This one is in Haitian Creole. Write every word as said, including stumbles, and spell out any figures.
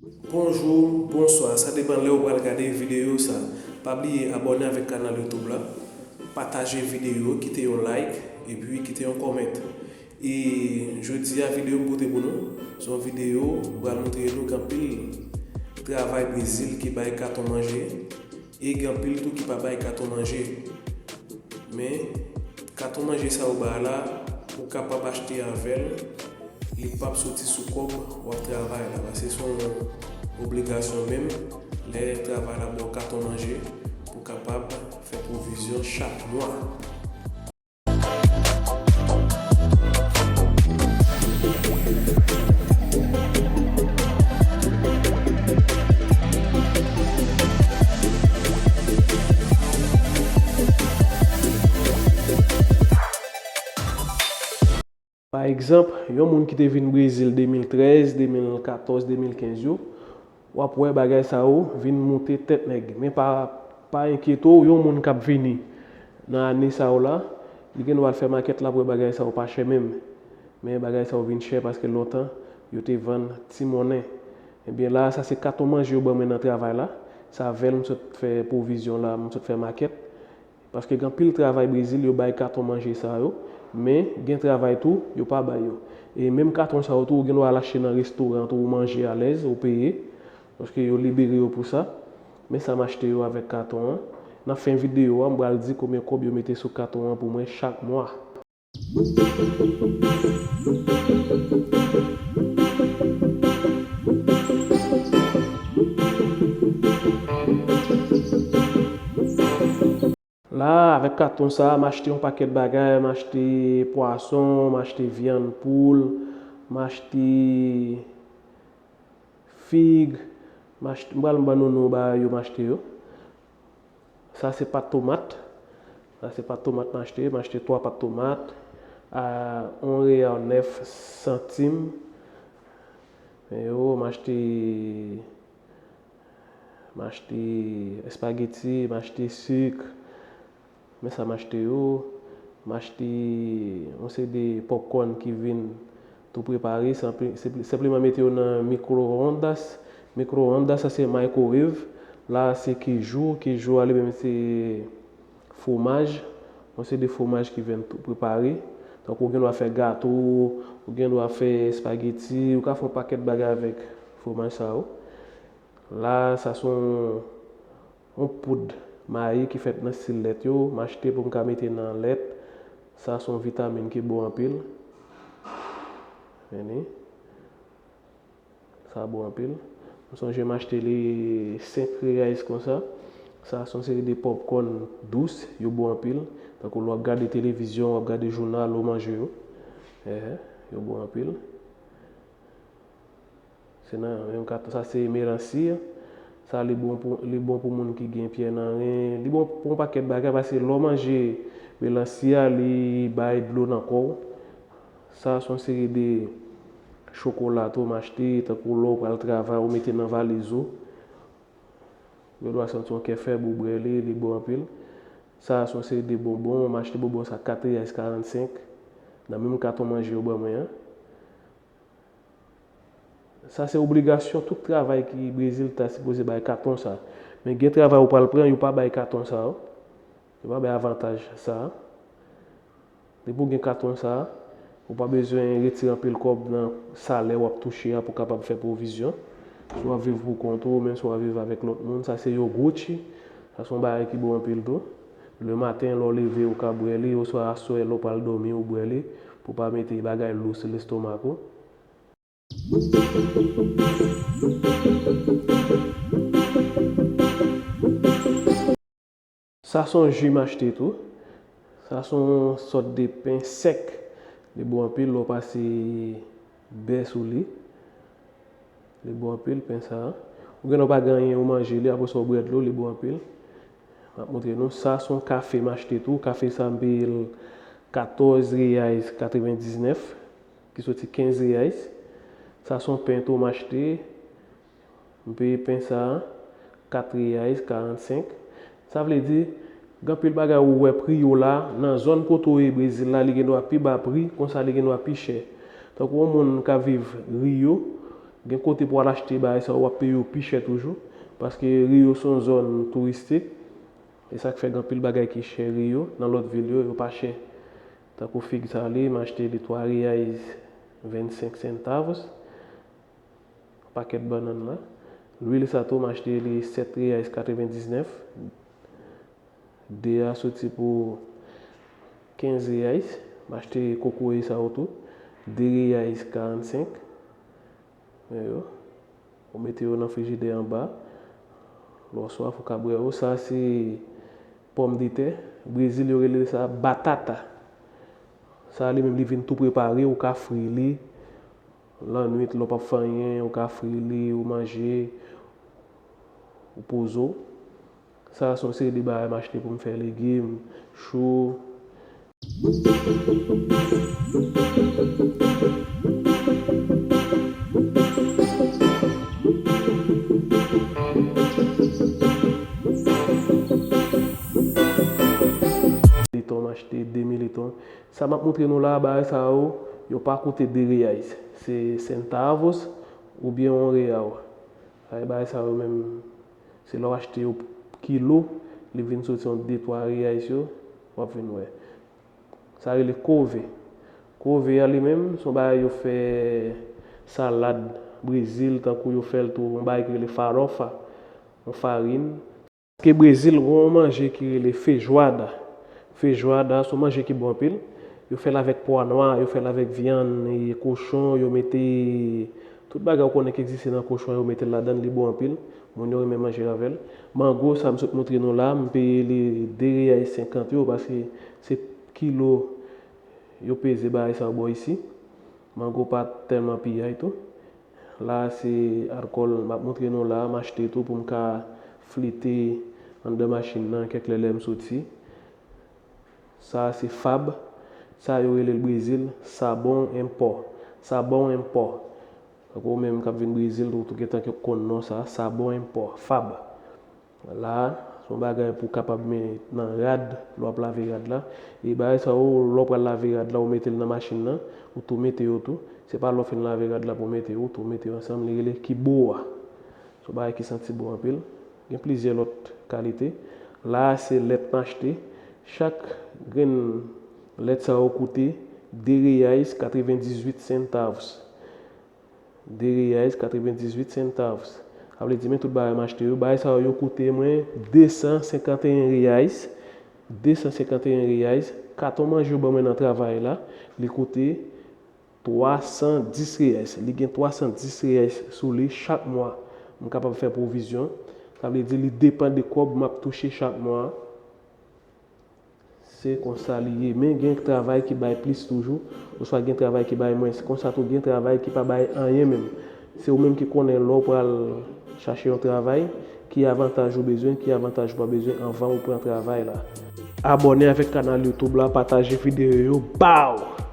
Bonjou, bonswa, sa depann lè ou pral gade videyo sa. Pa bliye abòne avèk kanal YouTube la, pataje videyo, kite yon like, epi kite yon kòmantè. E jodi a videyo m pote pou nou, se yon videyo m pral montre nou gen anpil travay Brezil ki bay katon manje, e gen anpil tou ki pa bay katon manje. Men, katon manje sa yo ba la, ou kapab achte avè l, li p ap soti sou kòb w ap travay la. Paske se yon obligasyon menm, lè travay la ba w katon manje, pou w kapab fè pwovizyon chak mwa. Pa egzanp, yon moun ki te vin Brezil de mil trèz, de mil katòz, de mil kenz yo, w ap wè bagay sa yo vin moute tèt nèg. Men pa, pa enkyete w, yon moun k ap vini nan ane sa yo la, li gen dwa al fè makèt la pou wè bagay sa yo pa chè menm. Men bagay sa yo vin chè paske lontan, yo te vann ti monnen. Ebyen la, sa se katon manje yo ban mwen nan travay la. Sa avè l m sot fè pwovizyon la, m sot fè makèt. Paske gen anpil travay Brezil, yo bay katon manje sa yo, men gen travay tou, yo pa bay yo. E menm katon sa yo tou, ou gen dwa al achte nan restoran tou, ou manje alèz, ou peye, paske yo libere yo pou sa. Men sa m achte yo avèk katon an. Nan fen videyo a, m pral di konbyen kòb yo mete sou katon an pou mwen chak mwa. La, avèk katon sa a, m achte yon pakèt bagay, m achte pwason, m achte vyann poul, m achte fig, m achte, m pral ban nou non bagay yo m achte yo. Sa se pat tomat. Sa se pat tomat m achte, m achte twa pat tomat a yon reyal nèf santim. Men yo, m achte M achte espageti, m achte sik. Men sa m achte yo. M achte yon seri de popcorn ki vin tou prepare, senpleman mete yo nan micro-ondas. Micro-ondas, sa se microwave. La, se kejou. Kejou a, li menm, se fwomaj. Yon seri de fwomaj ki vin tou prepare. Tankou ou gen dwa fè gato, ou gen dwa fè espageti, ou ka fè yon pakèt bagay avèk fwomaj sa yo. La, sa se yon, yon poud mayi ki fèt nan stil lèt yo. M achte pou m ka mete nan lèt. Sa se yon vitamin ki bon anpil. Vini. Sa bon anpil. M sonje m achte li senk reais konsa. Sa se yon seri de popcorn dous, yo bon anpil. Tankou lè w ap gade televizyon, w ap gade jounal, ou manje yo. Ehe, yo bon anpil. Se nan menm katon, sa se melancia. Sa li bon pou, li bon pou moun ki gen pyè nan ren. Li bon pou yon pakèt bagay paske lè w manje melancia, li bay dlo nan kò w. Sa se yon seri de chokola tou m achte, tankou lè w pral travay, ou mete nan valiz ou. Ou gen dwa santi yon kè fèb, ou bwè li, li bon anpil. Sa se yon seri de bonbon, m achte bonbon sa kat reais karannsenk. Nan menm katon manje yo ban mwen an. Sa se obligasyon tout travay ki Brezil ta sipoze bay katon sa. Men gen travay ou pral pran, yo pa bay katon sa yo. Yo pa bay avantaj sa. Depi w gen katon sa, ou pa bezwen retire anpil kòb nan salè w ap touche a pou w kapab fè pwovizyon. Si w ap viv pou kont ou, oubyen si w ap viv avèk lòt moun, sa se yon Gucci. Sa se yon bagay ki bon anpil tou. Lematen, lè w leve, ou ka bwè li, oswa aswè, lè w pral dòmi, ou bwè li, pou w pa mete bagay lou sou lestomak ou. Sa se yon ji m achte tou. Sa se yon sòt de pen sèk. Li bon anpil lè w pase bè sou li. Li bon anpil, pen sa a. Ou gen lè w pa gen anyen, ou manje li, apre sa w bwè dlo, li bon anpil. M ap montre nou. Sa se yon kafe m achte tou. Kafe sa a, m peye l katòz reais katrevendiznèf, ki soti kenz reais. Sa se yon pen tou m achte. M peye pen sa a kat reais karannsenk. Sa vle di, gen anpil bagay ou wè pri yo la, nan zòn kote w ye Brezil la, li gen dwa pi ba pri, konsa li gen dwa pi chè. Tankou yon moun k ap viv Rio, Gen kote pou al achte bagay sa yo, w ap peye yo pi chè toujou, paske Rio se yon zòn touristik. E sa k fè gen anpil bagay ki chè Rio, nan lòt vil yo, yo pa chè. Tankou fig sa li, m achte li twa reais vennsenk centavos. Pakèt bannann la. Lwil sa tou, m achte li sèt reais katrevendiznèf. De a soti pou kenz reais. M achte kokoye sa yo tou. De reais karannsenk. Men yo. Ou mete yo nan frijidè anba. Lè w swaf, ou ka bwè yo. Sa se pòmdetè. Brezil, yo rele sa batata. Sa li menm, li vin tou prepare, ou ka fri li. Lannwit, lè w p ap fè anyen, ou ka fri li, ou manje, ou poze w. Sa se yon seri de bagay m achte pou m fè legim, chou. Militon, m achte de militon. Sa m ap montre nou la, bagay sa yo, yo pa koute de reais. Se centavos oubyen yon real. Ay, bagay sa yo menm, se lè w achte yo kilo, li vin soti yon de twa reais yo, w ap vin wè. Sa rele kove. Kove a li menm, se yon bagay yo fè salad Brezil, tankou yo fè l tou, yon bagay ki rele farofa, yon farin. Paske Brezil gen yon manje ki rele feijoada. Feijoada, se yon manje ki bon anpil. Yo fè l avèk pwa nwa, yo fè l avèk vyann, e, kochon, yo mete tout bagay ou konnen ki egziste nan kochon an, yo mete l ladan l, li bon anpil. Moun yo renmen manje l avè l. Mango, sa m sot montre nou la, m peye li de reais senkant yo, paske se kilo yo peze bagay sa yo bò isi. Mango pa tèlman piyay tou. La se alkòl m ap montre nou la, m achte tou pou m ka flite anndan machin nan kèk lè lè m soti. Sa se fab, sa yo rele l Brezil, sabão em pó. Sabão em pó. Tankou ou menm k ap vin Brezil, ou tou gentan konn non sa, sabão em pó, fab. La, se yon bagay pou w kapab met nan rad, lè w ap lave rad la. E bagay sa yo, lè w pral lave rad la, ou mete l nan machin nan, ou tou mete yo tou. Se pa lè w fin lave rad la pou w mete yo, ou tou mete yo ansanm, li rele kiboa. Se yon bagay ki santi bon anpil. Gen plizyè lòt kalite. La, se lèt m achte. Chak grenn lèt sa yo koute de reais katrevendizuit centavos. De reais katrevendizuit centavos. Sa vle di, men tout bagay m achte yo. Bagay sa yo, yo koute mwen de san senkanteyen reais. De san senkanteyen reais. Katon manje yo ban mwen nan travay la, li koute twa san dis reais. Li gen twa san dis reais sou li chak mwa. M kapab fè pwovizyon. Sa vle di, li depann de kòb m ap touche chak mwa. Se konsa li ye. Men gen travay ki bay plis toujou, oswa gen travay ki bay mwens. Konsa tou, gen travay ki pa bay anyen menm. Se ou menm ki konnen lè w pral chache yon travay, ki avantaj ou bezwen, ki avantaj ou pa bezwen anvan ou pran travay la. Abòne avèk kanal YouTube la, pataje videyo yo, baw!